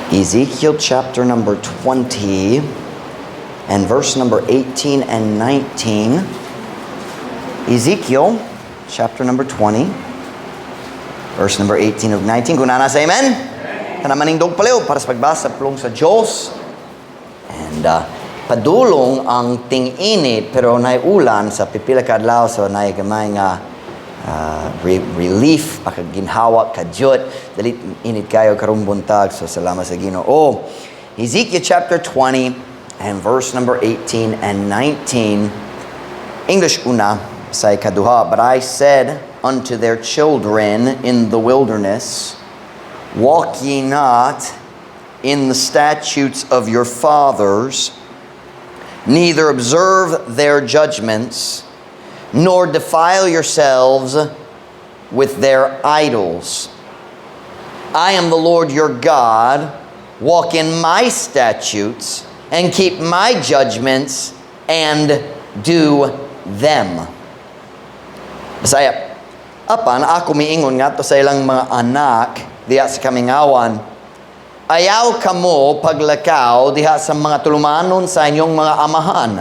Ezekiel chapter number 20 and verse number 18 and 19. Ezekiel chapter number 20, verse number 18 ug 19. Kung naa na, say amen. Tanan manindog palihog para sa pagbasa pulong sa Diyos. And padulong ang ting-init pero naay ulan sa pipila ka adlaw, so naay gamay nga relief, makaginhawa kadyot, dili init kayo karong buntag, so salamat sa Ginoo. Ezekiel chapter 20 and verse number 18 and 19. English una sa ikaduha. "But I said unto their children in the wilderness, 'Walk ye not in the statutes of your fathers, neither observe their judgments, nor defile yourselves with their idols. I am the Lord your God. Walk in my statutes and keep my judgments and do them.'" Bisaya. "Apan ako miingon ngadto sa ilang mga anak diha sa kamingawan, ayaw kamo paglakaw diha sa mga tulumanon sa inyong mga amahan,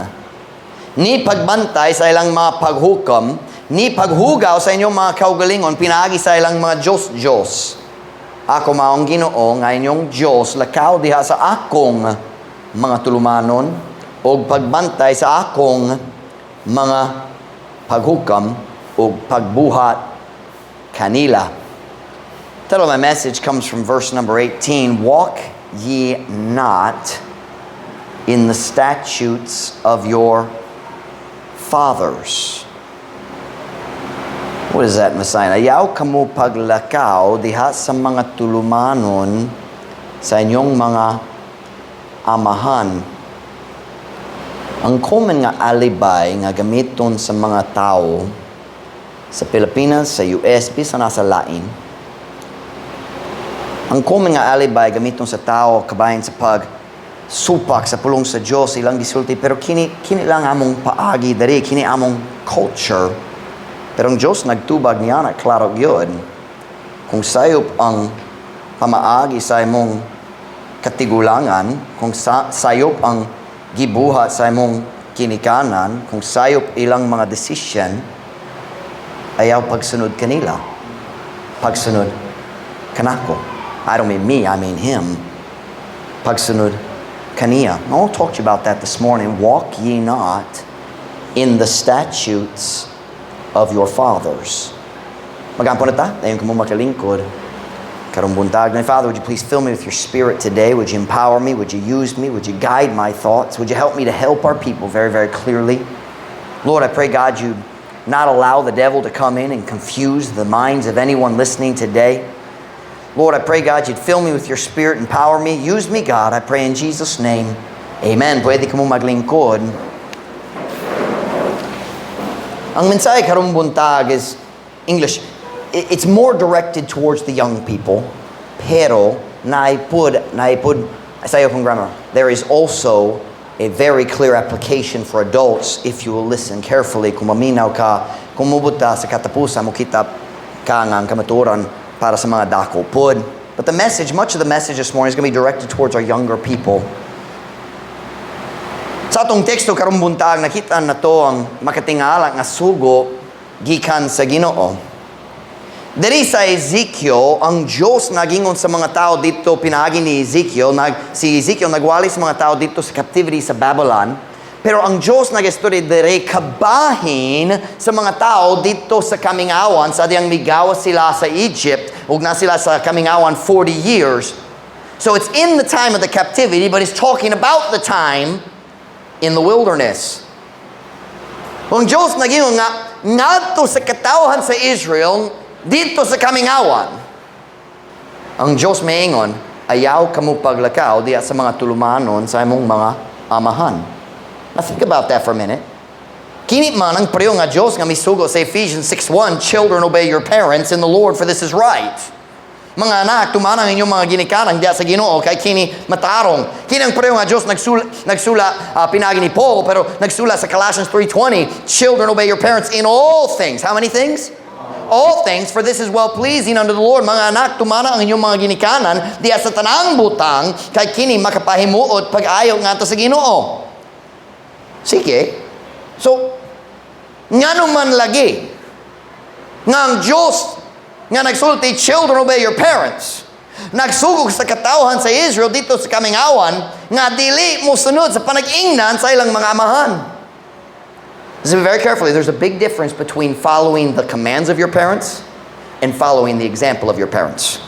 ni pagbantay sa ilang mga paghukom, ni paghugaw sa inyong mga kaugalingon pinaagi sa ilang mga Diyos-Diyos. Ako mao ang Ginoo nga inyong Diyos, lakaw diha sa akong mga tulumanon ug pagbantay sa akong mga paghukam ug pagbuhat kanila." Title of my message comes from verse number 18: "Walk ye not in the statutes of your fathers." What is that, Messiah? Ayaw kamo paglakaw diha sa mga tulumanon sa inyong mga amahan. Ang common nga alibay nga gamiton sa mga tao sa Pilipinas, sa US, bisan nasa lain, ang common nga alibay gamiton sa tao kabahin sa pag supak sa pulong sa Dios, ilang gisulti, "Pero kini lang among paagi diri, kini among culture." Pero ang Dios nagtubag niya na klaro gyud kung sayop ang pamaagi sa imong katigulangan, kung sayop ang gibuhat sa imong kinikanan, kung sayop ilang mga decision, ayaw pagsunod kanila, pagsunod kanako. I don't mean me, I mean him. Pagsunod kaniya. I want to talk to you about that this morning. Walk ye not in the statutes of your fathers. Magampo na ta, dayon kamo makalingkod karong buntag. My Father, would you please fill me with your Spirit today? Would you empower me? Would you use me? Would you guide my thoughts? Would you help me to help our people very, very clearly? Lord, I pray, God, you not allow the devil to come in and confuse the minds of anyone listening today. Lord, I pray, God, you'd fill me with your Spirit, empower me, use me, God. I pray in Jesus' name. Amen. Pwede kamo maglingkod. Ang mensahe karong buntag is English. It's more directed towards the young people, pero naipud, sa kong grammar, there is also a very clear application for adults if you will listen carefully. Kung maminaw ka, kung mubuta sa katapusan, mokita ka nga ang kamatuoran para sa mga dako pud. But the message, much of the message this morning is going to be directed towards our younger people. Sa atong teksto karong buntag, nakita nato ang makatingala nga sugo gikan sa Ginoo. Diri sa Ezekiel, ang Diyos nagingon sa mga tao dito pinaagi ni Ezekiel. Si Ezekiel nagwali sa mga tao dito sa captivity sa Babylon. Pero ang Diyos nag-istorya diri kabahin sa mga tao dito sa kamingawan sa diyang migawas sila sa Egypt ug na sila sa kamingawan 40 years. So it's in the time of the captivity, but it's talking about the time in the wilderness. Ang Diyos nagingon nga ngadto sa katawhan sa Israel dito sa kamingawan. Ang Diyos maingon, "Ayaw kamo paglakaw diya sa mga tulumanon sa imong mga amahan." Now think about that for a minute. Kini man ang pareho nga Diyos nga misugo sa Ephesians 6:1, "Children, obey your parents in the Lord, for this is right." Mga anak, tumana ang inyong mga ginikanan diya sa Ginoo kay kini matarong. Kini ang pareho nga Diyos nagsula pinaagi ni Paul, pero nagsula sa Colossians 3:20, "Children, obey your parents in all things." How many things? All things, for this is well pleasing unto the Lord. Mga anak, tumana ang inyong mga ginikanan diha sa tanang butang, kay kini makapahimuot pag-ayo ngadto sa Ginoo. Sige. So, ngano man lagi nga ang Diyos nga nagsulti, "Children, obey your parents," nagsugo sa katawhan sa Israel didto sa kamingawan nga dili mo sunod sa panag-ingnan sa ilang mga amahan? Listen very carefully. There's a big difference between following the commands of your parents and following the example of your parents.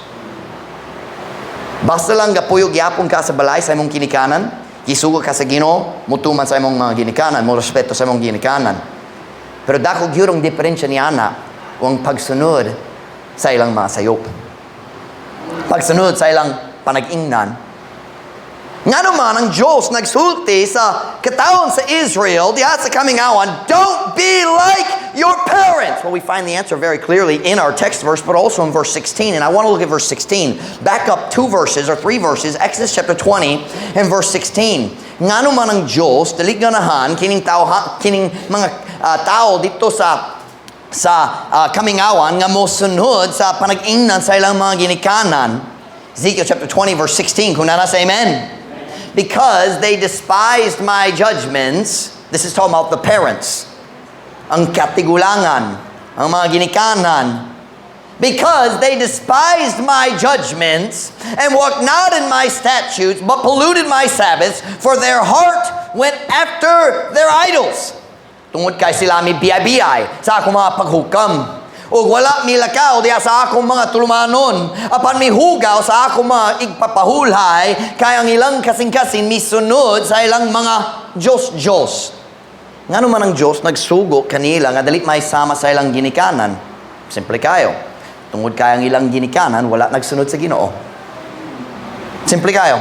Basta lang gapuyo gyapon ka sa balay sa imong ginikanan, gisugo ka sa Ginoo, mutuman sa imong mga ginikanan, mo respeto sa imong ginikanan. Pero dako gyud ang diferensya ni ana ang pagsunod sa ilang mga sayop. Pagsunod sa ilang panag-ingnan. Ngano man ang Diyos nagsulti sa katawhan sa Israel diha sa kamingawan, "Don't be like your parents"? Well, we find the answer very clearly in our text verse, but also in verse 16. And I want to look at verse 16. Back up two verses or three verses, Exodus chapter 20 and verse 16. Ngano man ang Diyos, dili ganahan kining tao, kining mga tao didto sa kamingawan nga mosunod sa panag-ingnan sa ilang mga ginikanan? Ezekiel chapter 20 verse 16. Kung naa na, say amen. "Because they despised my judgments." This is talking about the parents. Ang katigulangan, ang mga ginikanan. "Because they despised my judgments and walked not in my statutes, but polluted my Sabbaths, for their heart went after their idols." Tungod kay sila mi biyay-biyay sa akong mga paghukam ug wala milakaw diha sa akong mga tulumanon, apan mihugaw sa akong mga igpapahulay, kay ang ilang kasing-kasing misunod sa ilang mga Diyos-Diyos. Ngano man ang Diyos nagsugo kanila nga dili may sama sa ilang ginikanan? Simple kayo. Tungod kay ang ilang ginikanan wala nagsunod sa Ginoo. Simple kayo.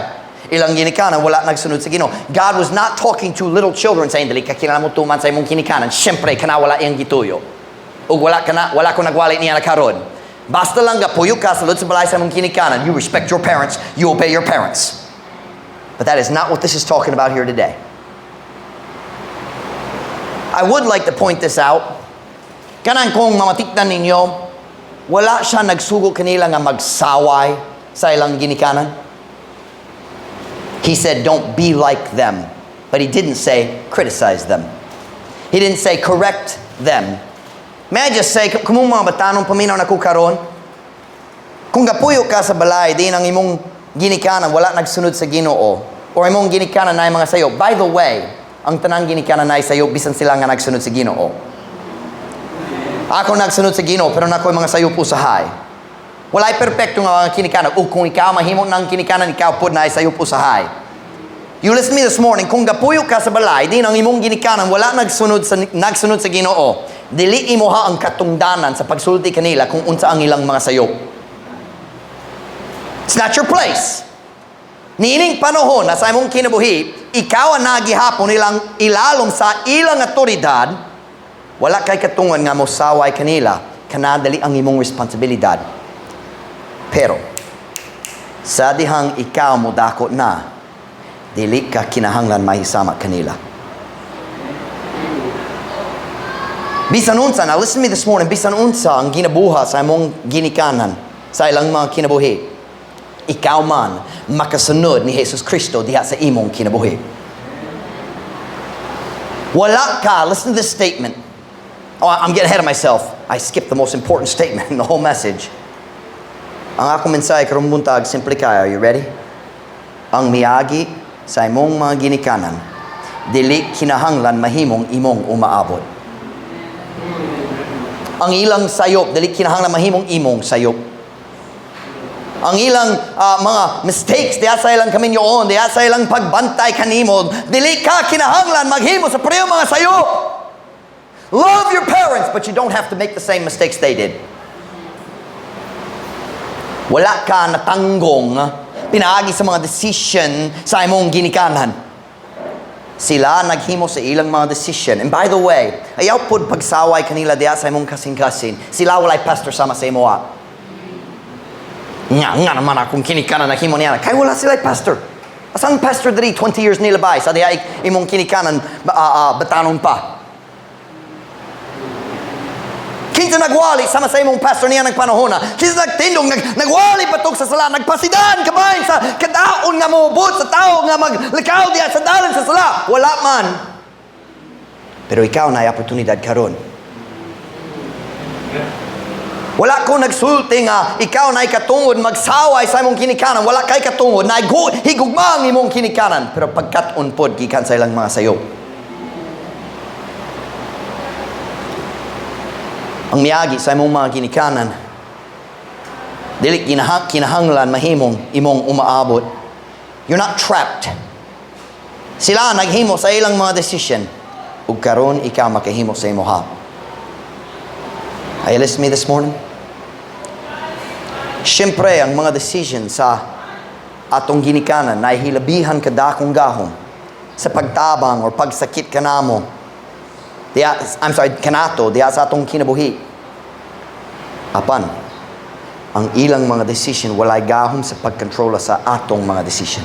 Ilang ginikanan wala nagsunod sa Ginoo. God was not talking to little children saying, "Dili ka kinahanglan mo tuman sa imong ginikanan. Siyempre, kana wala iyang gituyo. Ug wala kana, wala ko nagwali niya na karon. Basta lang gapuyo ka sa sa balay sa imong ginikanan, you respect your parents, you obey your parents." But that is not what this is talking about here today. I would like to point this out. Kanang kung mamatikdan ninyo, wala siya nagsugo kanila nga magsaway sa ilang ginikanan. He said, "Don't be like them." But he didn't say, "Criticize them." He didn't say, "Correct them." May I just say, kung mga batanong paminaw na ko karon, kung gapuyo ka sa balay, diin ang imong ginikanan, wala nagsunod sa Ginoo, or imong ginikanan na mga sayo. By the way, ang tanang ginikanan na sayo, bisan sila nga nagsunod sa Ginoo. Ako nagsunod sa Ginoo, pero naa koy mga sayop usahay. Walay perpekto nga mga kinikanan. O kung ikaw mahimo ng kinikanan, ikaw pod naay sayop usahay. You listen to me this morning, kung gapuyo ka sa balay, diin ang imong ginikanan, wala nagsunod sa Ginoo, dili imoha ang katungdanan sa pagsulti kanila kung unsa ang ilang mga sayop. It's not your place. Niining panahon na sa imong kinabuhi, ikaw ang nagihapon ilang ilalom sa ilang otoridad, wala kay katungan nga mosaway kanila, kana dili ang imong responsibilidad. Pero, sa dihang ikaw mo dako na, dili ka kinahanglan mahisama kanila. Bisan unsa, now listen to me this morning, bisan unsa ang ginabuhat sa imong ginikanan, sa ilang mga kinabuhi, ikaw man makasunod ni Jesus Kristo diha sa imong kinabuhi. Wala ka, listen to this statement. Oh, I'm getting ahead of myself. I skipped the most important statement in the whole message. Ang akong mensahe karong buntag, simple kayo. Are you ready? Ang miagi sa imong mga ginikanan, dili kinahanglan mahimong imong umaabot. Ang ilang sayop, dili kinahanglan mahimong imong sayop. Ang ilang mga mistakes, diha sa ilang kaminyoon, diha sa ilang pagbantay kanimo, dili ka kinahanglan maghimo sa pareho mga sayop. Love your parents, but you don't have to make the same mistakes they did. Wala ka natanggong pinaagi sa mga decision sa imong ginikanan. Sila naghimo sa ilang mga decision. And by the way, ayaw pod pagsaway kanila diha sa imong kasing-kasing. Sila walay pastor sama sa imo. Nga naman akong kinikanan naghimo niya. Kay wala sila pastor. Asang pastor diri 20 years nilabay sa diha imong kinikanan batanon pa? Kinsa nagwali sama sa imong pastor niya nagpanahona? Kinsa nagtindog, nagwali patog sa sala, nagpasidan kabahin sa kadaon nga moubot sa tao nga maglikaw diya sa dalan sa sala? Wala man. Pero ikaw na oportunidad karon. Wala ko nagsulti nga ikaw na katungod magsaway sa imong kinikanan. Wala kay katungod na higugma ang imong kinikanan. Pero pagkat-on pod gikan sa ilang mga sayop. Ang miagi sa imong mga ginikanan, dili kinahanglan mahimong imong umaabot. You're not trapped. Sila naghimo sa ilang mga decision. Ug karon ikaw makahimo sa imoha. Are you listening to me this morning? Siyempre, ang mga decision sa atong ginikanan na hilabihan kadakong gahom sa pagtabang or pagsakit kanamo. Diya, I'm sorry, kanato, diya sa atong kinabuhi. Apan, ang ilang mga decision walay gahom sa pagkontrola sa atong mga decision.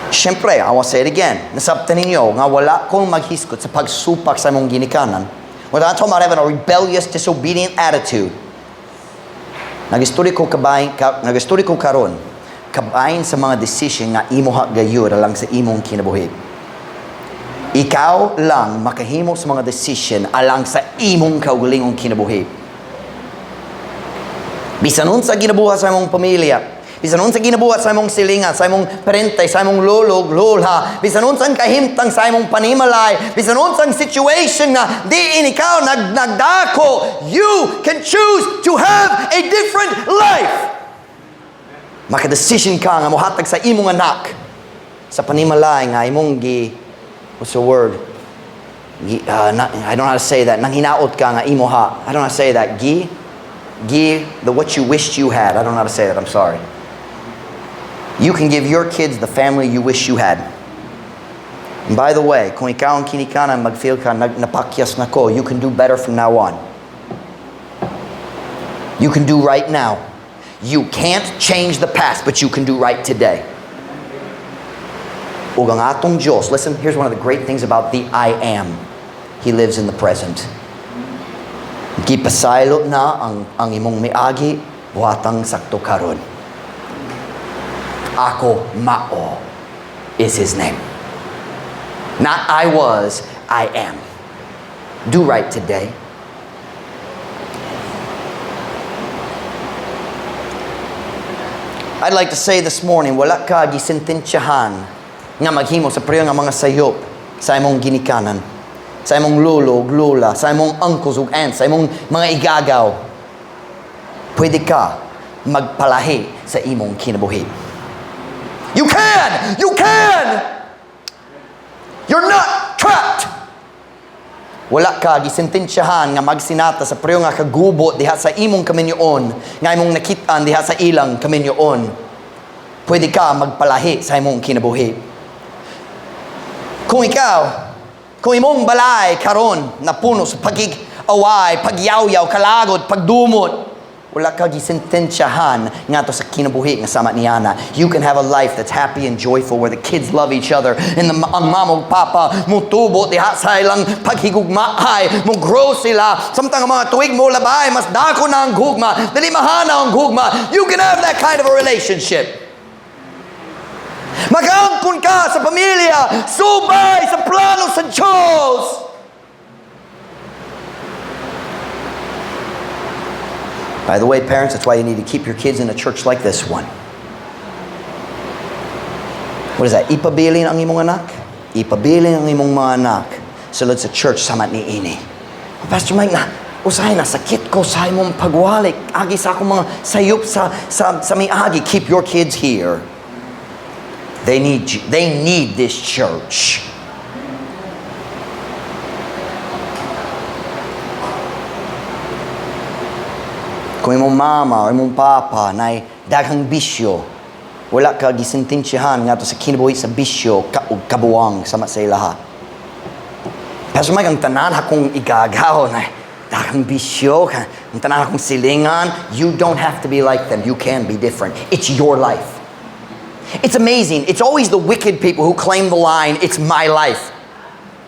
Siyempre, I will say it again, nasabtan ninyo nga wala kong maghisgot sa pagsupak sa imong ginikanan. We're not talking about having a rebellious, disobedient attitude. Nagistorya ko karon, kabahin sa mga decision nga imoha gayud alang sa imong kinabuhi. Ikaw lang makahimo sa mga decision alang sa imong kaugalingong kinabuhi. Bisan unsa ginabuhat sa imong pamilya, bisan unsa ginabuhat sa imong silingan, sa imong parente, sa imong lolo ug lola, bisan unsang kahimtang sa imong panimalay, bisan unsang situation nga diin ikaw nagdako, you can choose to have a different life. Maka-decision ka nga mohatag sa imong anak sa panimalay nga imong gi, what's the word? Gi, not, I don't know how to say that. Nang hinaot ka nga imo ha. I don't know how to say that. Gi, the what you wished you had. I don't know how to say that. I'm sorry. You can give your kids the family you wish you had. And by the way, kung ikaw ang kinikanan, mag-feel ka, napakyas na ko, you can do better from now on. You can do right now. You can't change the past, but you can do right today. Ug ang atong Diyos, listen, here's one of the great things about the I Am. He lives in the present. Gipasaylo na ang imong miagi, buhatang sakto karon. Ako mao is his name. Not I was, I am. Do right today. I'd like to say this morning, wala ka gisentensyahan nga maghimo sa pareho nga mga sayop sa imong ginikanan, sa imong lolo ug lola, sa imong uncles ug aunts, sa imong mga igagaw. Pwede ka magpalahi sa imong kinabuhi. You can! You can! You're not trapped! Wala ka gisentensyahan nga magsinata sa pareho nga kagubo diha sa imong kaminyoon, nga imong nakit-an diha sa ilang kaminyoon. Pwede ka magpalahi sa imong kinabuhi. Kung ikaw, kung imong balay karon napuno sa pagig-away, pagyawyaw, kalagod, pagdumot, wala ka gisentensyahan ngadto sa kinabuhi nga sama niana. You can have a life that's happy and joyful where the kids love each other and ang mama ug papa mutubo diha sa ilang paghigugmahay, mo grow sila. Samtang ang mga tuig mo labay, mas dako na ang gugma, dili mahana ang gugma. You can have that kind of a relationship. Mag-angkon ka sa pamilya, subay sa plano sa Diyos. By the way, parents, that's why you need to keep your kids in a church like this one. What is that? Ipabilin ang imong anak? Ipabilin ang imong mga anak. Sulod sa church sama ni ini. Oh, Pastor Mike, na, usahay na, sakit ko sa imong pagwalik. Agi sa akong mga sayop sa miagi. Keep your kids here. They need you. They need this church. Kung imong mama o imong papa na daghang bisyo, wala ka gisentensyahan ngadto sa kinabuhi sa bisyo ug kabuwang sama sa ilaha. Pastor Mike, ang tanan akong igagaw na daghang bisyo, ang tanan akong silingan, you don't have to be like them. You can be different. It's your life. It's amazing. It's always the wicked people who claim the line, "It's my life."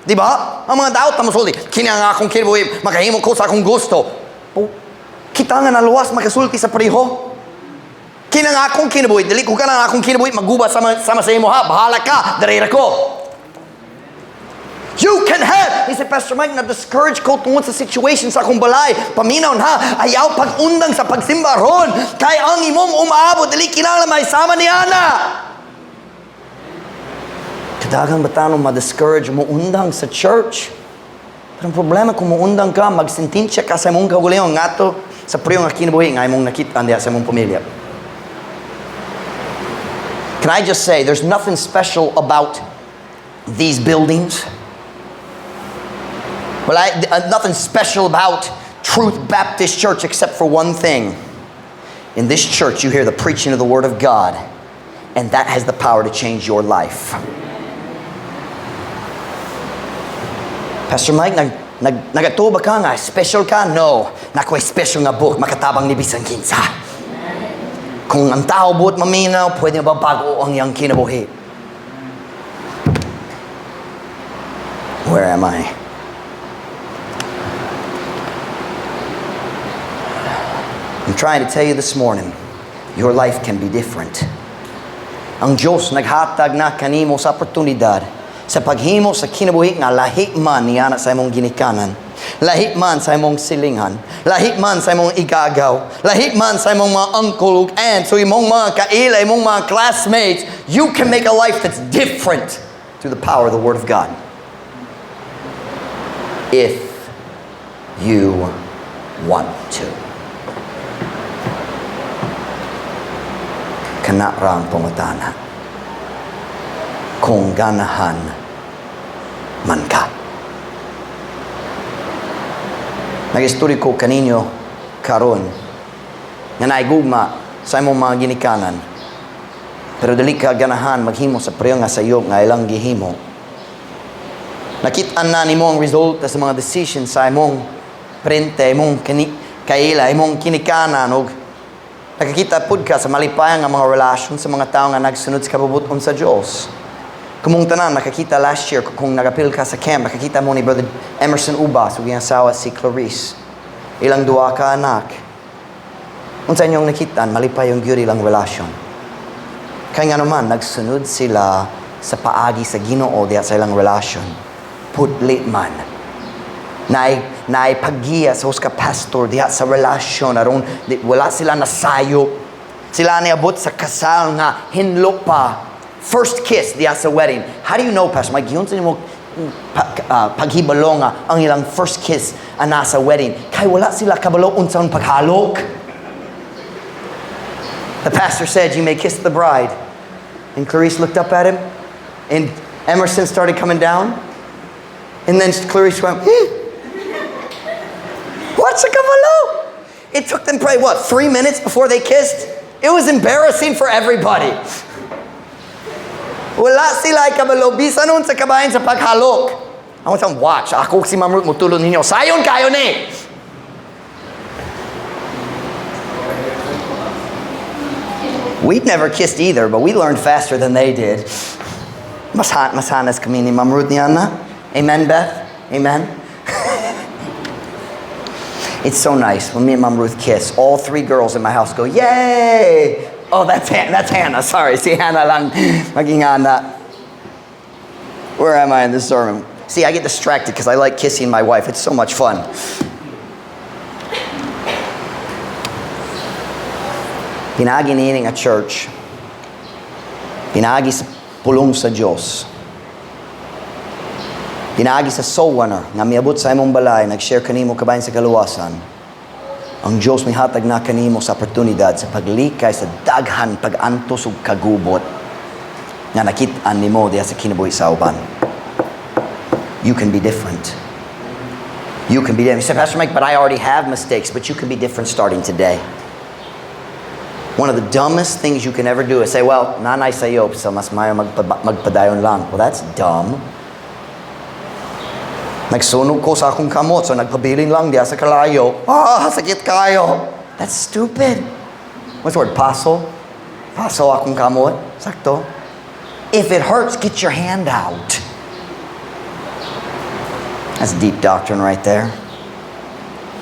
Di ba? Ang mga tao tamusulti, kini ang akong kinabuhi, makahimo ko sa akong gusto. O, kita nga naluwas makasulti sa pareho. Kini ang akong kinabuhi, dili ko kanang akong kinabuhi maguba sama sa imo ha, bahala ka, diri ra ko. You can have. He said, "Pastor Mike, na-discourage ko tungod sa situation sa akong balay. Paminaw ha, ayaw pag-undang sa pagsimba ron. Kay ang imong umaabot, dili kinahanglan may sama ni ana." Kadaghang batanon ma-discourage, muundang sa church. Pero ang problema, kung muundang ka, magsentensya ka sa imong kaugalingon ngadto sa pareho nga kinabuhi nga imong nakita diha sa imong pamilya. Can I just say, there's nothing special about these buildings. Well, nothing special about Truth Baptist Church except for one thing. In this church, you hear the preaching of the Word of God, and that has the power to change your life. "Pastor Mike, nagatuo ba ka nga? Special ka?" No. Naa ko'y special nga book, makatabang ni bisan kinsa. Kung ang tao buot maminaw, pwede ba bago ang iyang kinabuhi? Where am I? I'm trying to tell you this morning, your life can be different. Ang Diyos naghatag na kanimo sa oportunidad sa paghimo sa kinabuhi nga lahi man niya na sa imong ginikanan, lahi man sa imong silingan, lahi man sa imong igagaw, lahi man sa imong mga uncle ug aunt, so imong mga kaila, imong mga classmates. You can make a life that's different through the power of the Word of God. If you want to. Kana ra ang pangutana. Kung ganahan man ka. Nag-istorya ko kaninyo karon nga naigugma sa imong mga ginikanan, pero dili ka ganahan maghimo sa pareho nga sayop nga ilang gihimo. Nakit-an na nimo ang resulta sa mga decisions sa imong parente, imong kaila, imong kinikanan, og nakakita pud ka sa malipayan nga mga relasyon sa mga tawo nga nagsunod sa kabubut-on sa Dios. Kumong tanan nakakita last year kung nagapil ka sa camp, nakakita mo ni Brother Emerson Ubas ug iyang asawa si Clarice. Ilang duha ka anak. Unsa inyong nakitaan, malipayong gyud ilang relasyon. Kay nga naman nagsunod sila sa paagi sa Ginoo diha sa ilang relasyon. Putli man. Naay paggiya sa usa ka pastor diha sa relasyon aron di, wala sila nasayop. Sila niabot sa kasal nga hinlo pa. First kiss diha sa wedding. "How do you know, Pastor Mike? Giunsa nimo paghibalo nga ang ilang first kiss ana sa wedding?" Kay wala sila kabalo unsaon paghalok. The pastor said, "You may kiss the bride." And Clarice looked up at him, and Emerson started coming down. And then Clarice went, What's a kabalo? It took them probably, what, 3 minutes before they kissed? It was embarrassing for everybody. Wala sila kabalo. Bisan unsa kabahin sa paghalok. I want some watch. Ako si Ma'am Ruth mutulon ninyo. Sayon kayo ni! We'd never kissed either, but we learned faster than they did. Mas hanas kami ni Ma'am Ruth ni Ana. Amen, Beth? Amen? It's so nice when me and Ma'am Ruth kiss. All three girls in my house go, "Yay!" Oh, that's Hannah. Sorry, si Hannah lang maging Hannah. Where am I in this sermon? See, I get distracted because I like kissing my wife. It's so much fun. Pinaagi niini nga church, pinaagi sa pulong sa Dios, pinaagi sa soul winner nga miabot sa imong balay, nag-share kanimo kabahin sa kaluwasan, ang Dios mihatag na kanimo sa oportunidad sa paglikay sa daghan pag-antos ug kagubot nga nakit-an nimo diha sa kinabuhi sa uban. You can be different. You can be different. You say, "Pastor Mike, but I already have mistakes." But you can be different starting today. One of the dumbest things you can ever do is say, "Well, nanay sayop, so mas mayo magpadayon lang." Well, that's dumb. Nagsunog ko sa akong kamot, so nagpabilin lang diya sa kalayo. Ah, sakit kayo. That's stupid. What's the word? Paso? Paso akong kamot. Sakto? If it hurts, get your hand out. That's deep doctrine right there.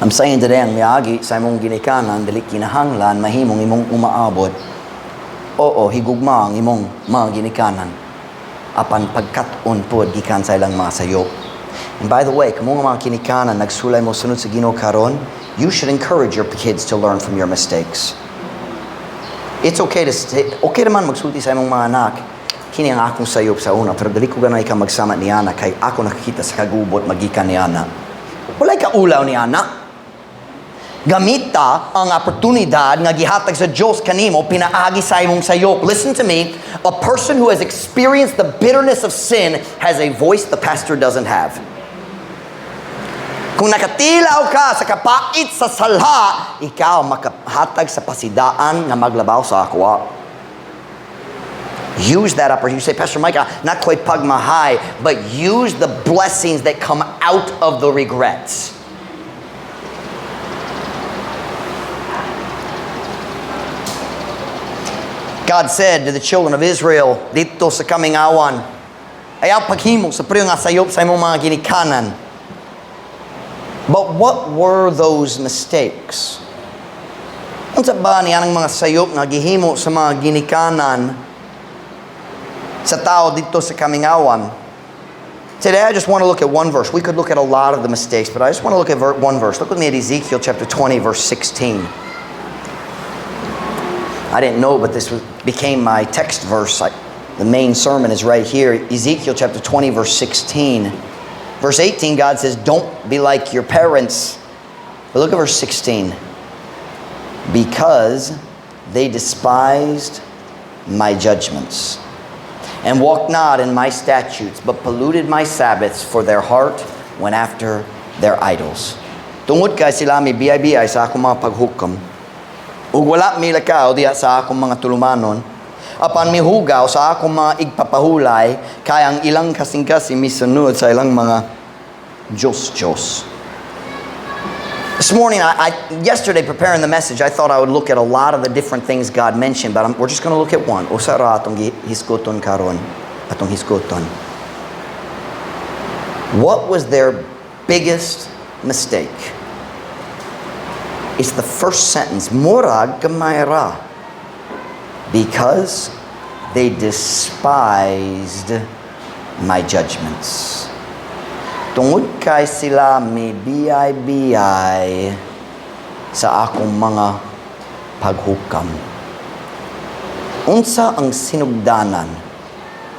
I'm saying today, ang miagi sa imong ginikanan, dili kinahanglan mahimong imong umaabot. Oo, higugma ang imong mga ginikanan. Apan pagkat-on pod gikan sa ilang mga sayop. And by the way, kamo nga mga kinikanan, nagsulay mo sunod sa Ginoo karon, you should encourage your kids to learn from your mistakes. It's okay to say, okay naman magsulti sa imong mga anak, "Kini ang akong sayop sa una, pero dili ko ganahan ka magsama ni ana kay ako nakakita sa kagubot magikan ni ana." Walay kaulaw ni ana. Gamita ang oportunidad nga gihatag sa Dios kanimo pinaagi sa imong sayop. Listen to me, a person who has experienced the bitterness of sin has a voice the pastor doesn't have. Kung nakatilaw ka sa kapait sa sala, ikaw makahatag sa pasidaan nga maglabaw sa akwa. Use that opportunity. You say, "Pastor Mike, not quite pagmahay," but use the blessings that come out of the regrets. God said to the children of Israel dito sa kamingawan, "Ayaw paghimo sa pareho nga sayop sa imong mga ginikanan." But what were those mistakes? Unsa ba niya ang mga sayop nga gihimo sa mga ginikanan sa tao dito sa kamingawan? Today, I just want to look at one verse. We could look at a lot of the mistakes, but I just want to look at one verse. Look with me at Ezekiel chapter 20, verse 16. I didn't know, but this became my text verse. The main sermon is right here. Ezekiel chapter 20, verse 16. Verse 18, God says, "Don't be like your parents." But look at verse 16. "Because they despised my judgments and walked not in my statutes, but polluted my Sabbaths, for their heart went after their idols." "Tungod kay sila mibiyay-biyay sa akong mga paghukam, ug wala milakaw diha sa akong mga tulumanon, apan mihugaw sa akong mga igpapahulay, kay ang ilang kasing-kasing misunod sa ilang mga Diyos-Diyos." This morning, yesterday preparing the message, I thought I would look at a lot of the different things God mentioned, but we're just going to look at one. Usa ra atong hisguton karon, atong hisguton. What was their biggest mistake? It's the first sentence. Murag gamay ra. "Because they despised my judgments." "Tungod kay sila mibiyay-biyay sa akong mga paghukam." Unsa ang sinugdanan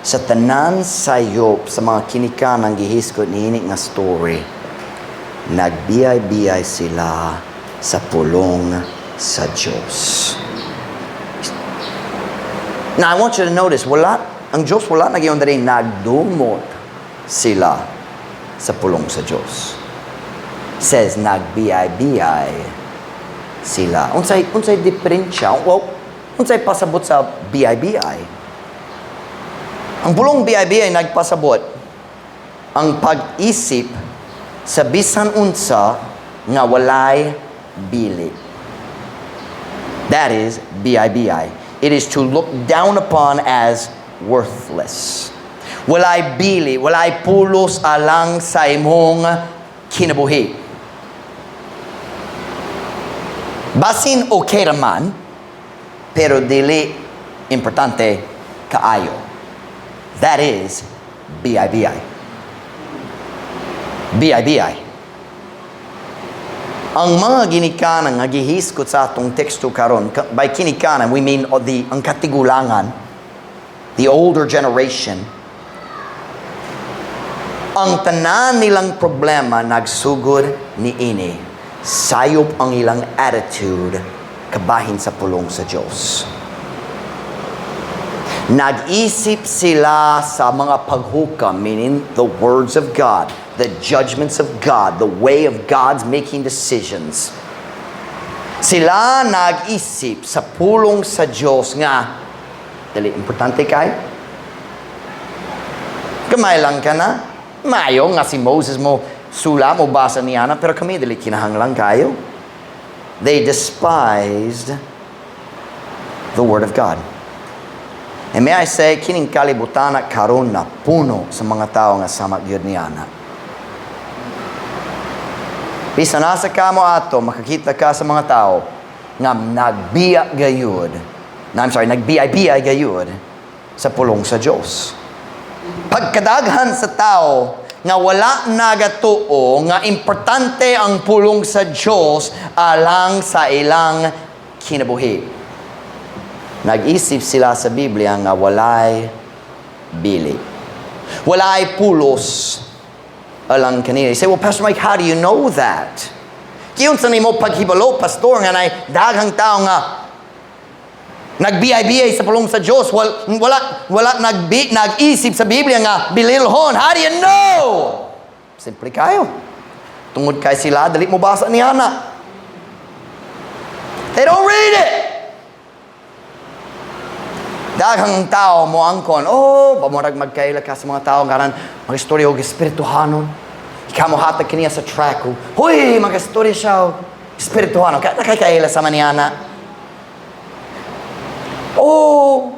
sa tanan sayop sa mga kinikanan gihisgot niini nga story? Nagbiyay-biyay sila sa pulong sa Diyos. Now, I want you to notice, wala, ang Diyos wala nag-ingon diri nagdumot sila sa pulong sa Diyos. Says, nagbiyay-biyay sila. Unsay diferensya? Well, unsay pasabot sa biyay-biyay? Ang pulong biyay-biyay nagpasabot ang pag-isip sa bisan unsa nga walay bili. That is biyay-biyay. It is to look down upon as worthless. Walay bili, walay pulos alang sa imong kinabuhi. Basin okay raman, pero dili importante kaayo. That is biyay-biyay. Biyay-biyay. Ang mga ginikanan nga gihisgot sa atong teksto karon, by kinikanan we mean the ang katigulangan, the older generation. Ang tanan nilang problema nagsugod niini. Sayop ang ilang attitude kabahin sa pulong sa Diyos. Nag-isip sila sa mga paghukam, meaning the words of God, the judgments of God, the way of God's making decisions. Sila nag-isip sa pulong sa Diyos nga, "Dali, importante kay? Gamay lang ka na. Mayo nga si Moses mo sula mo basa niya na, pero kami dili kinahanglan kayo." They despised the word of God. And may I say, kining kalibutan karon na puno sa mga tao nga sama gyud ni ana. Bisan asa ka mo ato, makakita ka sa mga tao nga nagbiya gayud. Na, I'm sorry, nagbiya-biya gayud sa pulong sa Diyos. Pagkadaghan sa tao nga wala nagatuo nga importante ang pulong sa Diyos alang sa ilang kinabuhi. Nag-isip sila sa Biblia nga walay bili. Walay pulos alang kanila. You say, "Well, Pastor Mike, how do you know that? Giunsa nimo paghibalo, pastor, nga nay daghang tao nga nagbiay-biyay sa pulong sa Diyos, wala nag-isip sa Biblia nga bililhon? How do you know?" Simple kayo. Tungod kay sila, dali mo basa niya na. They don't read it. Daghang tao mo angkon, oh, pamurag magkaila ka sa mga tao, ngaran, mag-istorya og espirituhanon. Ikaw mo hatag kaniya sa track, oh, huy, mag-istorya siya og espirituhanon. Nakakaila sa maniana. Oh,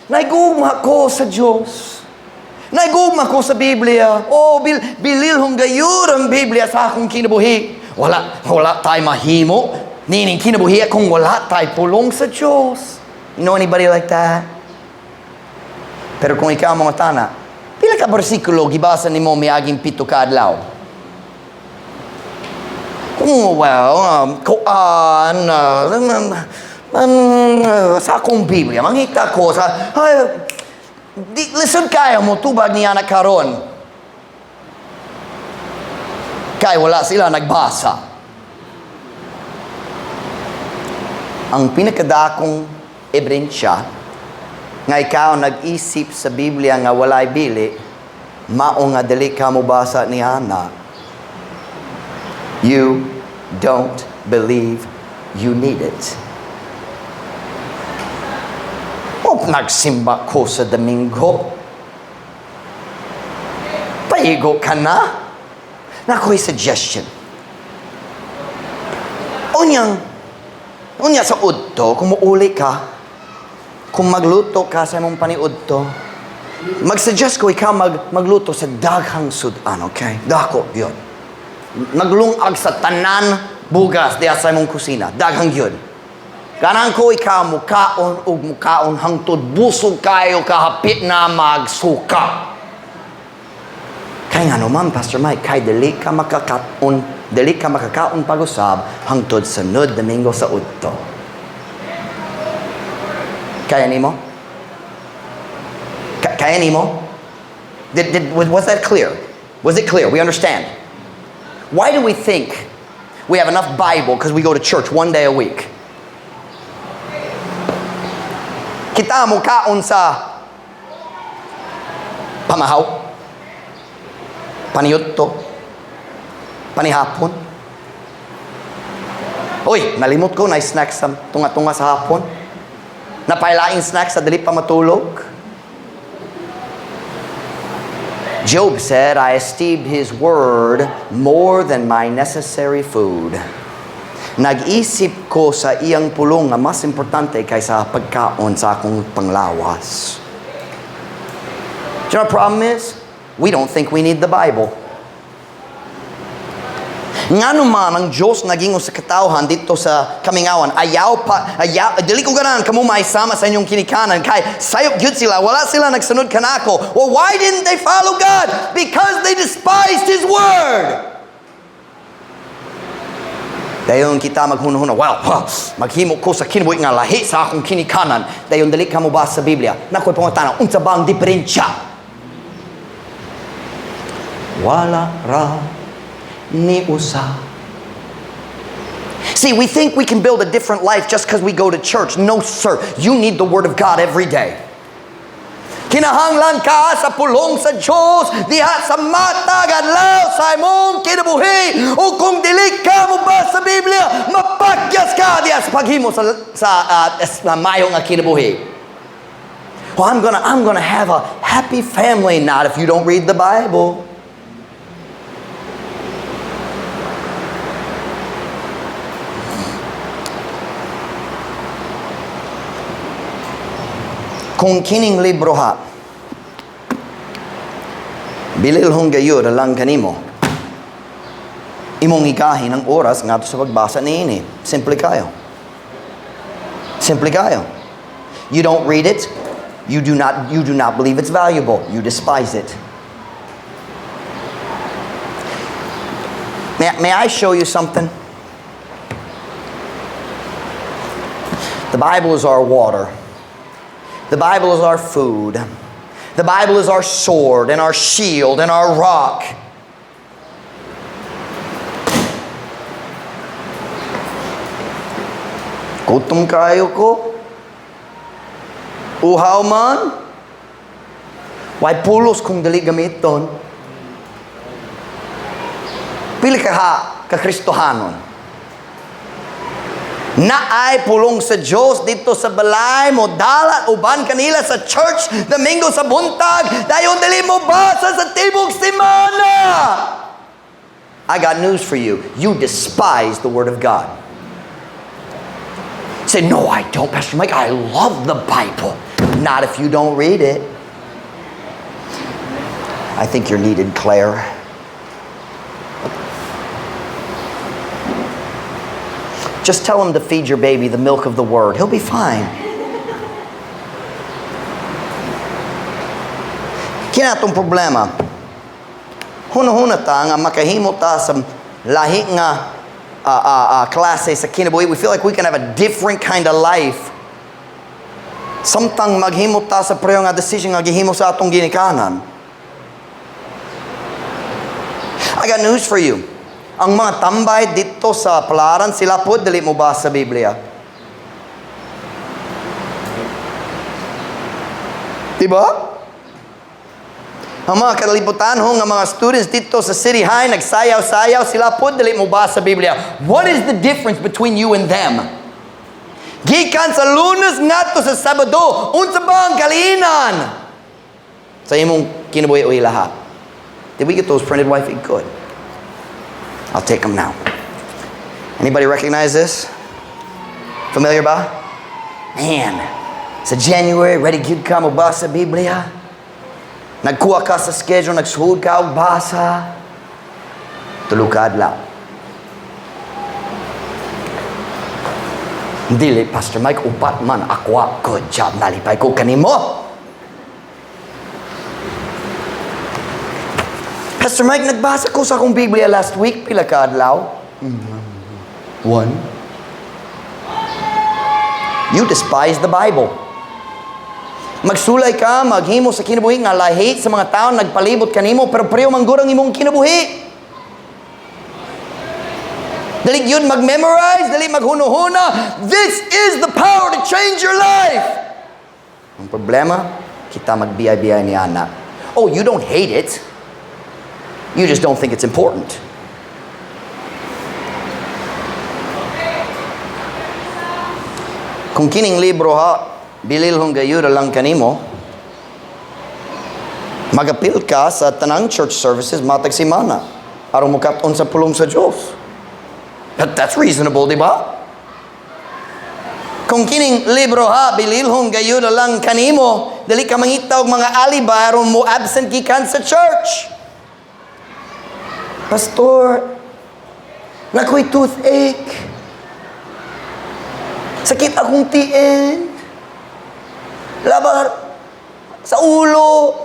naigugma ko sa Diyos. Naigugma ko sa Biblia. Oh, bililhong gayud ang Biblia sa akong kinabuhi. Wala tayo mahimo nining kinabuhi kung wala tayo pulong sa Diyos. You know anybody like that? Pero kung ikaw mga tana, pila ka bersikulo gibasa nimo miaging 7 ka adlaw? Oh, well, koan, sa akong Biblia, mangita ko sa, ay, di, listen kayo mo tubag niya na karon. Kay wala sila nagbasa. Ang pinakadakong ebidensya nga ikaw nag-isip sa Biblia nga walay bili, mao nga dili ka mobasa ni ana. You don't believe you need it. Oh, nagsimba ko sa Domingo. Paigo ka na. Nako'y suggestion. Unya sa udto, kung muuli ka, kung magluto ka sa imong paniudto, mag-suggest ko ikaw magluto sa daghang sudan, okay? Dako, yun. Maglungag sa tanan bugas diya sa imong kusina. Daghang yun. Ganahan ko ikaw mukaon ug mukaon hangtod busog kayo kahapit na magsuka. Kay nga naman, Pastor Mike, kay dili ka makakaon, dili ka makakaon pag-usab hangtod sunod Domingo sa udto. Kaya nimo? Kaya nimo? Was that clear? Was it clear? We understand. Why do we think we have enough Bible because we go to church one day a week? Kita mo kaon sa pamahaw, paniudto, panihapon. Uy, nalimot ko, na snacks sa tunga-tunga sa hapon. Napailaing snacks sa dili pa matulog. Job said, "I esteemed his word more than my necessary food." Nag-isip ko sa iyang pulong nga mas importante kaysa pagkaon sa akong panglawas. Do you know what the problem is? We don't think we need the Bible. Ngano man ang Diyos naging sa katawhan dito sa kamingawan, ayaw pa, ayaw, dili ko ganahan kamo maisama sa inyong kinikanan, kay sayop gyud sila, wala sila nagsunod kanako. Well, why didn't they follow God? Because they despised His word. Dayon kita maghunahuna, well, huh, maghimo ko sa kinabuhi nga lahi sa akong kinikanan. Dayon dili ka mo ba sa Biblia? Nakoy pangutana, unsa ba ang diferensya? Wala ra ni usa. See, we think we can build a different life just because we go to church. No, sir. You need the Word of God every day. Kinahanglan ka sa pulong sa Diyos diha sa matag adlaw sa imong kinabuhi. O kung dili ka mo ba sa Biblia, mapakyas ka diha sa paghimo sa mayo nga kinabuhi. Well, I'm going to have a happy family. Not if you don't read the Bible. Kung kining libro ha, bililhong gayud alang kanimo. Imong ikahin ang oras ngadto sa pagbasa niini. Simple kayo. Simple kayo. You don't read it, you do not believe it's valuable. You despise it. May I show you something? The Bible is our water. The Bible is our food. The Bible is our sword and our shield and our rock. Gutom kayo ko. Uhaw man. Way pulos kung dili gamiton. Pili ka ha, ka Kristohanon. Naay pulong sa Diyos dito sa balay mo, dala uban kanila sa church Domingo sa buntag, dayon dili mo basa sa tibok semana. I got news for you. You despise the Word of God. Say, "No, I don't, Pastor Mike. I love the Bible." Not if you don't read it. I think you're needed, Claire. Just tell him to feed your baby the milk of the Word. He'll be fine. Kini atong problema. Huna-huna ta nga makahimo ta sa lahi nga klase sa kinabuhi. We feel like we can have a different kind of life. Samtang maghimo ta sa pareho nga decision nga gihimo sa atong ginikanan. I got news for you. Ang mga tambay dito sa Palaran, sila po dili mo ba sa Biblia? Diba? Ang mga kalibutan ho nga mga students dito sa City High, nagsayaw-sayaw, sila po dili mo ba sa Biblia? What is the difference between you and them? Gikan sa Lunes ngadto sa Sabado, unsa ba ang kaliinan sa imong kinabuhi o ilaha? Did we get those printed, wifey? Good. I'll take them now. Anybody recognize this? Familiar ba? Man, sa January, ready gyud ka mo basa Biblia? Nagkuha ka sa schedule, nagsuhod ka og basa. Tulo ka adlaw. Dili, Pastor Mike, upat man ako. Good job, nalipay ko kanimo. Pastor Mike, nagbasa ko sa akong Biblia last week. Pila ka adlaw? One. You despise the Bible. Magsulay ka, maghimo sa kinabuhi nga lahi sa mga tao nagpalibot kanimo, pero pareho man gud ang imong kinabuhi. Dali yun mag-memorize, dali maghunuhuna. This is the power to change your life. Ang problema, kita magbiyay-biyay ni ana. Oh, you don't hate it. You just don't think it's important. Kung kining libro ha, bililhong gayura lang kanimo, magapil ka sa tanang church services matag simana aron mukat-on sa pulong sa Dios. But that's reasonable, di ba? Kung kining libro ha, bililhong gayura lang kanimo, dili ka mangita og mga alibay aron mo absent gikan sa church. Pastor, nakoy toothache. Sakit akong tiil. Labar sa ulo.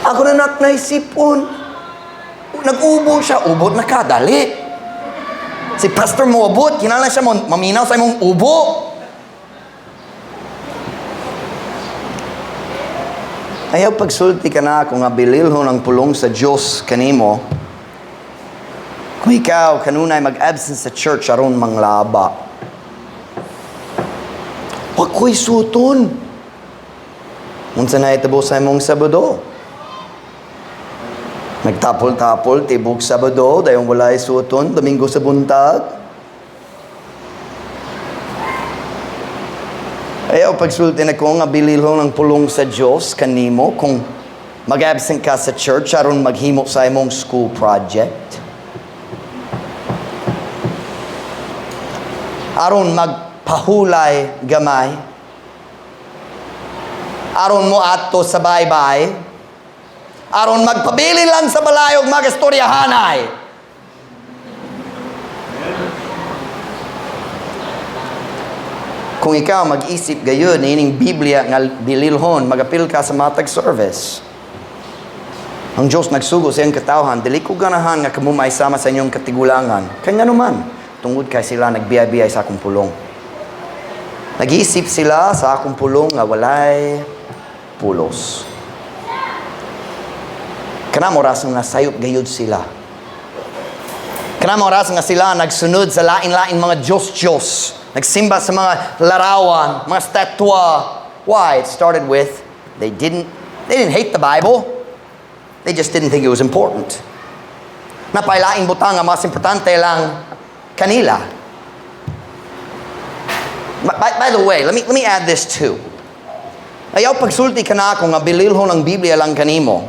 Ako na nak naisipon. Nag-ubo siya. Ubot na ka, dali. Si pastor mo abot, kinahanglan siya mo, maminaw sa imong ubo. Ayaw pagsulti ka na kung nga bililhon ang pulong sa Diyos kanimo. Kung ikaw kanunay mag-absent sa church aron manglaba. Wa ko'y suton. Unsa na itabo sa imong Sabado? Nagtapol-tapol, tibok Sabado, dayong walay suton, Domingo sa buntag. Ayaw pagsulti na ko nga bililhon ang pulong sa Diyos kanimo kung mag-absent ka sa church aron maghimo sa imong school project. Aron magpahulay gamay. Aron mo ato sa baybay. Aron magpabili lang sa balay og magistoryahanay. Kung ikaw mag-isip gayon ining Biblia nga bililhon, magapil ka sa matag service. Ang Diyos nagsugo sa iyang katawhan, dili ko ganahan nga kamo maisama sa inyong katigulangan. Kaya naman, tungod kay sila nagbiyay-biyay sa akong pulong. Nag-iisip sila sa akong pulong nga walay pulos. Kanang oras nga sayop gayud sila. Kanang oras nga sila nagsunod sa lain-lain mga Diyos-Diyos. Nagsimba sa mga larawan, mga statwa. Why? It started with they didn't hate the Bible. They just didn't think it was important. Napailaing butang nga mas importante lang kanila. By the way, let me add this too. Ayaw pagsulti ka nako nga bililhon ang Biblia lang kanimo.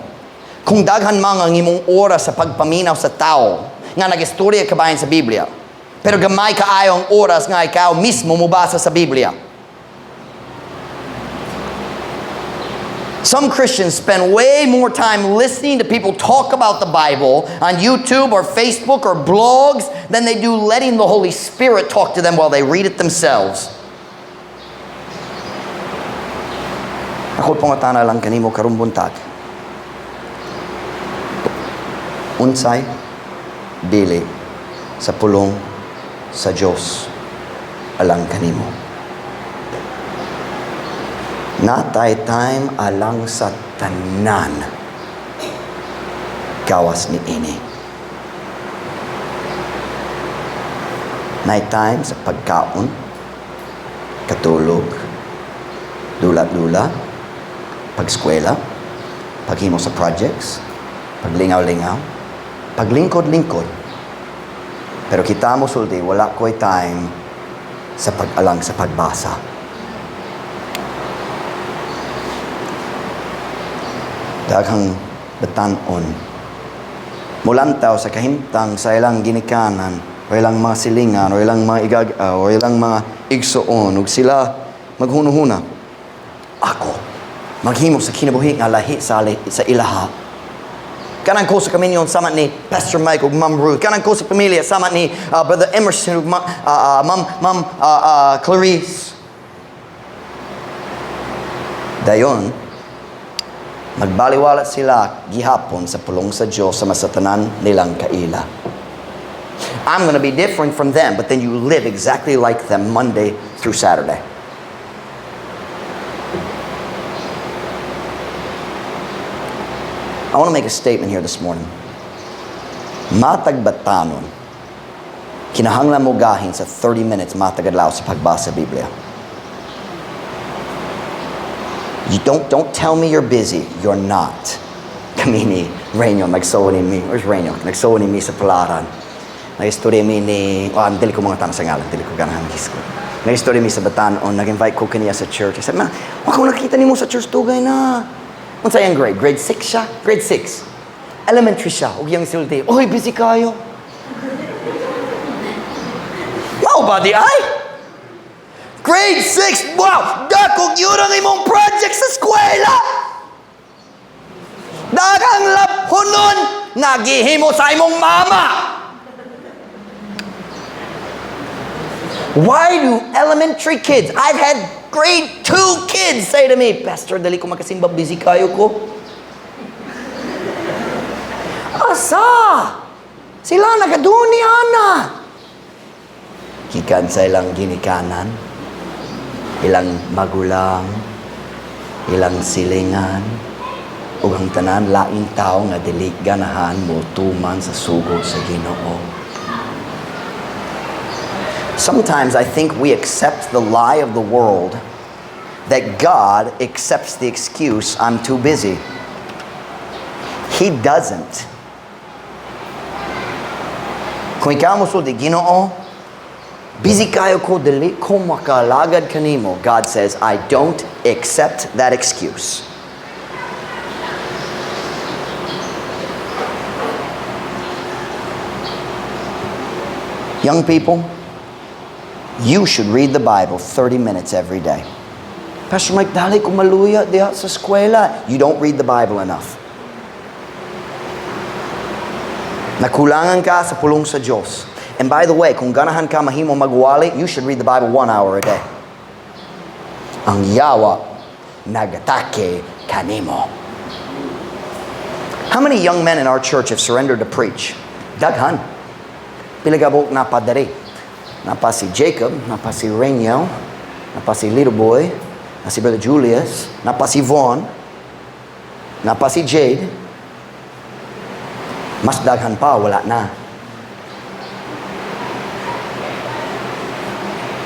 Kung daghan man ang imong oras sa pagpaminaw sa tao nga nagistorya ka bahin sa Biblia, pero gamay kaayo ang oras nga ikaw mismo mobasa sa Biblia. Some Christians spend way more time listening to people talk about the Bible on YouTube or Facebook or blogs than they do letting the Holy Spirit talk to them while they read it themselves. Ako pangatana lang kanimo karong buntag. Unsay dili sa pulong sa Dios alang kanimo? Natay time alang sa tanan gawas ni ini. Nay time sa pagkaon, katulog, dula-dula, pagskwela, paghimo sa projects, paglingaw-lingaw, paglingkod-lingkod. Pero kita mo sulti, wala ko'y time sa pag-alang sa pagbasa. Daghang batan-on mulantaw sa kahimtang sa ilang ginikanan o ilang mga silingan o ilang mga igag o ilang mga igsuon ug sila maghunuhuna, "Ako maghimo sa kinabuhi nga lahi sa ilaha. Kanang ko sa kaminyon sama ni Pastor Mike ug Ma'am Ruth. Kanang ko sa pamilya sama ni Brother Emerson ug Ma'am Clarice." Dayon, magbaliwala sila gihapon sa pulong sa Diyos sa masatanan nilang kaila. "I'm going to be different from them," but then you live exactly like them Monday through Saturday. I want to make a statement here this morning. Matag batanon, kinahanglan mo gahin sa 30 minutes matag adlaw sa pagbasa sa Biblia. You don't tell me you're busy. You're not. Kami ni Rainiel, nagsuo ni mi. Where's Rainiel? Nagsuo ni mi sa Palaran. Nag-istorya mi ni, oh, dili ko mangutana sa ngalan, dili ko ganahan ko. Nag-istorya mi sa Batanon, nag-invite ko kaniya sa church. I said, "Man, wa ko nakita nimo sa church dugay na." Unsa iyang grade? Grade 6 siya? Grade 6. Elementary siya. Ug iyang sulti, "Oy, busy kayo." Mao ba di ay? Grade 6! Wow! Dako yun ang imong project sa eskwela! Daghang labhonon nga gihimo sa imong mama! Why do elementary kids, I've had grade 2 kids say to me, "Pastor, dali ko makasimba, busy kayo ko." Asa? Sila nagaduni ana. Gikan sa ilang ginikanan, ilang magulang, ilang silingan, ug ang tanan laing tao nga dili ganahan mo tuman sa sugo sa Ginoo. Sometimes I think we accept the lie of the world that God accepts the excuse, "I'm too busy." He doesn't. Kung ikaw mo sulti, "Ginoo, busy kayo ko, dili ko makalagad kanimo." God says, "I don't accept that excuse." Young people, you should read the Bible 30 minutes every day. "Pastor Mike, dali ko maluya diha sa eskwela." You don't read the Bible enough. Nakulangan ka sa pulong sa Diyos. And by the way, kung ganahan ka mahimo magwali, you should read the Bible 1 hour a day. Ang yawa nagatake kanimo. How many young men in our church have surrendered to preach? Daghan. Pila ka buok naa pa diri? Naa pa si Jacob, naa pa si Reniel, naa pa si Little Boy, naa si Brother Julius, naa pa si Vaughn, naa pa si Jade. Mas daghan pa, wala na.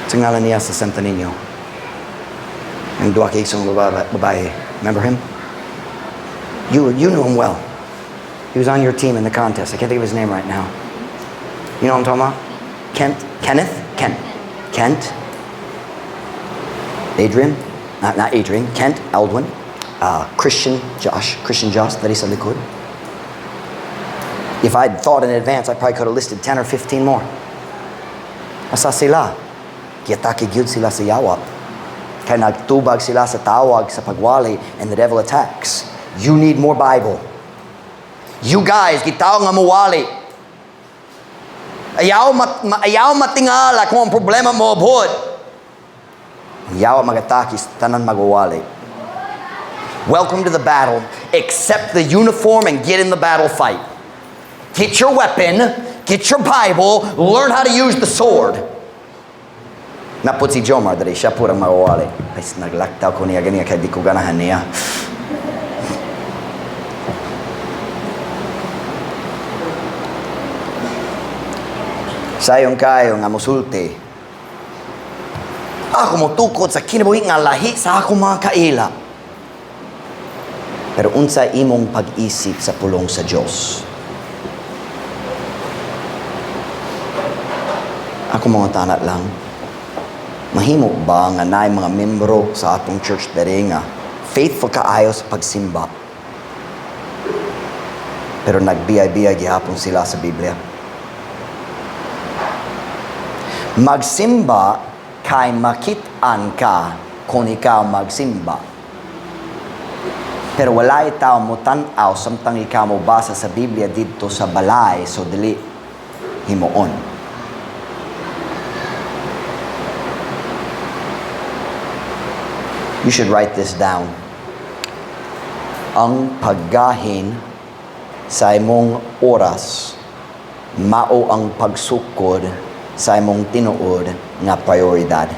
Sa ngalan niya sa Santo Niño? Ang duha ka igsoong babae. Remember him? You knew him well. He was on your team in the contest. I can't think of his name right now. You know what I'm talking about? Kent? Kenneth? Kent. Kent? Adrian? Not Adrian. Kent Aldwin. Christian Josh. Christian Josh. Diri sa likod. If I'd thought in advance, I probably could have listed 10 or 15 more. Asa sila? Giatake gyud sila sa yawa. Kaya nagtubag sila sa tawag sa pagwali and the devil attacks. You need more Bible. You guys, gitawag nga muwali. Ayaw matingala kung ang problema moabot. Ang yawa magatake sa tanan magwawali. Welcome to the battle. Accept the uniform and get in the battle fight. Get your weapon, get your Bible, learn how to use the sword. Naa pod si Jomar diri, siya pud ang magwawali. Ay, naglaktaw ko niya ganiya kay di ko ganahan niya. Sayon kayo nga musulti. Ako motukod sa kinabuhi nga lahi sa akong mga kaila. Pero unsa imong pag-isip sa pulong sa Dios? Ako mga tanat lang. Mahimo ba nga naay mga membro sa atong church diri nga faithful kaayo sa pagsimba? Pero nagbiyay-biyay gihapon sila sa Biblia. Magsimba kay makit-an ka kung ikaw magsimba. Pero walay tao mo tan-aw samtang ikaw mo basa sa Biblia didto sa balay, so dili himuon. You should write this down. Ang paggahin sa imong oras mao ang pagsukod sa imong tinuod nga prioridad.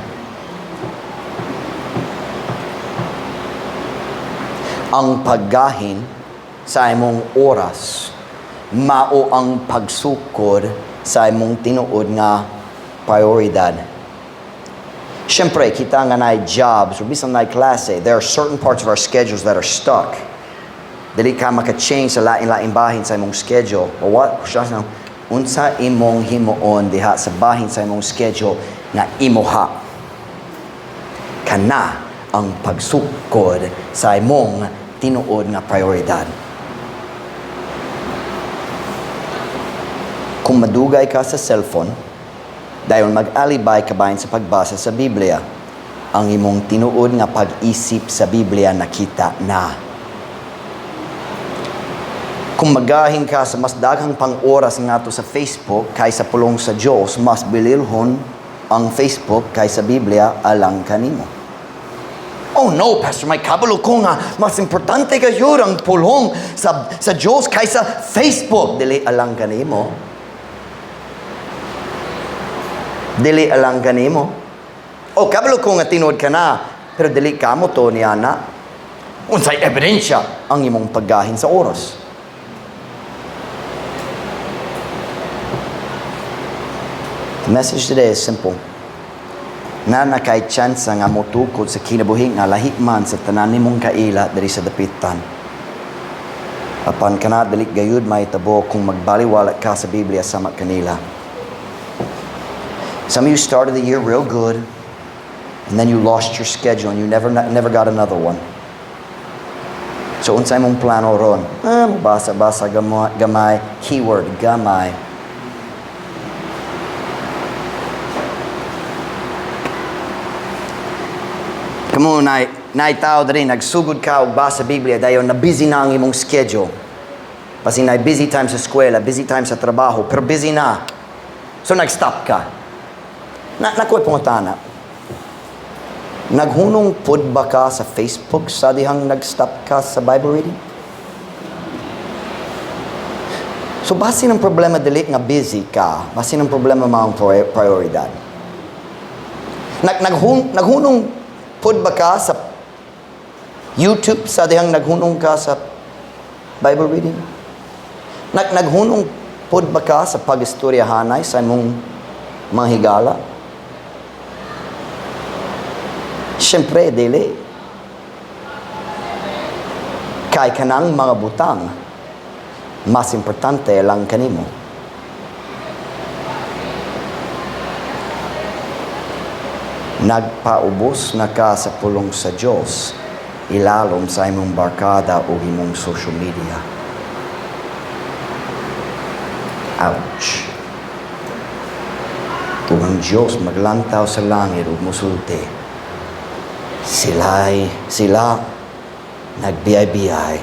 Ang paggahin sa imong oras mao ang pagsukod sa imong tinuod nga prioridad. Siyempre, kita nga naay jobs or bisan naay klase, there are certain parts of our schedules that are stuck. Dili ka maka-change sa lain-lain bahin sa imong schedule. O what? Siya na, unsa imong himuon diha sa bahin sa imong schedule nga imuha? Kana ang pagsukod sa imong tinuod nga prioridad. Kung madugay ka sa cellphone, dayon mag-alibay ka bahin sa pagbasa sa Biblia, ang imong tinuod nga pag-isip sa Biblia nakita na. Kung magahin ka sa mas daghang pang oras ngadto sa Facebook kaysa pulong sa Dios, mas bililhon ang Facebook kaysa Biblia alang kanimo. "Oh no, Pastor Mike, kabalo ko nga mas importante kayo ang pulong sa Dios kaysa Facebook." Dili alang kanimo. Dili alang kanimo. "Oh, kabalo ko nga tinuod ka na, pero dili ka mo to niya na." Unsay ebidensya? Ang imong paggahin sa oras. The message today is simple. Naa na kay chance nga motukod sa kinabuhi nga lahi man sa tanan nimong kaila diri sa dapitan. Apan kana dili gayud mahitabo kung magbaliwala ka sa Biblia sama kanila. Some of you started the year real good, and then you lost your schedule and you never got another one. So unsay imong plano ron? Ah, basa-basa gamay, keyword gamay. Kamo na naay tao diri nagsugod ka og basa Biblia, dayon na busy na ang imong schedule. Basin na busy time sa eskwela, busy time sa trabaho, pero busy na. So nag-stop ka. Na nakuha pangutana. Naghunong pud ba ka sa Facebook sa dihang nag-stop ka sa Bible reading? So basin ang problema dili nga busy ka, basin ang problema maong prioridad. Naghunong pud ba ka sa YouTube sa dihang naghunong ka sa Bible reading? Naghunong pud ba ka sa pag-istoryahanay sa imong mga higala? Siyempre, dili. Kay kanang mga butang, mas importante lang kanimo. Nagpaubos na ka sa pulong sa Diyos, ilalom sa imong barkada o imong social media. Ouch. Ug ang Diyos maglantaw sa langit ug musulti, Sila nagbiyay-biyay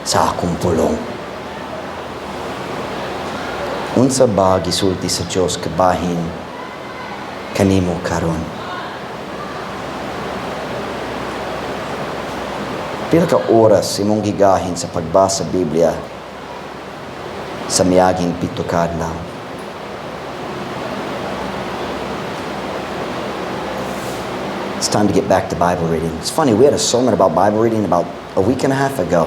sa akong pulong. Unsa ba gisulti sa Diyos kabahin kanimo karon? Pila ka oras imong gigahin sa pagbasa sa Biblia sa miaging 7 ka adlaw? It's time to get back to Bible reading. It's funny, we had a sermon about Bible reading about a week and a half ago.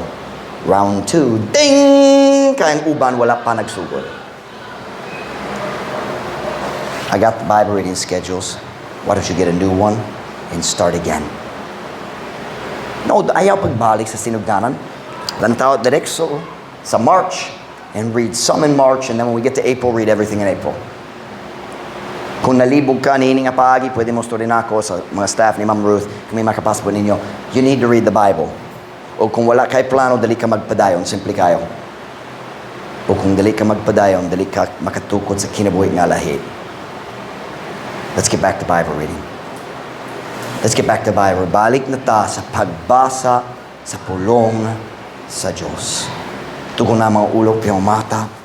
Round 2, ding! Kayang uban, wala pa nagsugod. I got the Bible reading schedules. Why don't you get a new one and start again? No, ayaw pagbalik sa sinugdanan. Lantaw diretso sa March and read some in March, and then when we get to April, read everything in April. Kung nalibog ka niini nga paagi, pwede mo story nako sa mga staff ni Ma'am Ruth, kung may makapasok ninyo, you need to read the Bible. O kung wala kay plano, dali ka magpadayon, simple kayo. O kung dali ka magpadayon, dali ka makatukod sa kinabuhi nga lahi. Let's get back to Bible reading. Let's get back to Bible. Balik na ta sa pagbasa sa pulong sa Diyos. Tugon na mga ulo, piyong mata.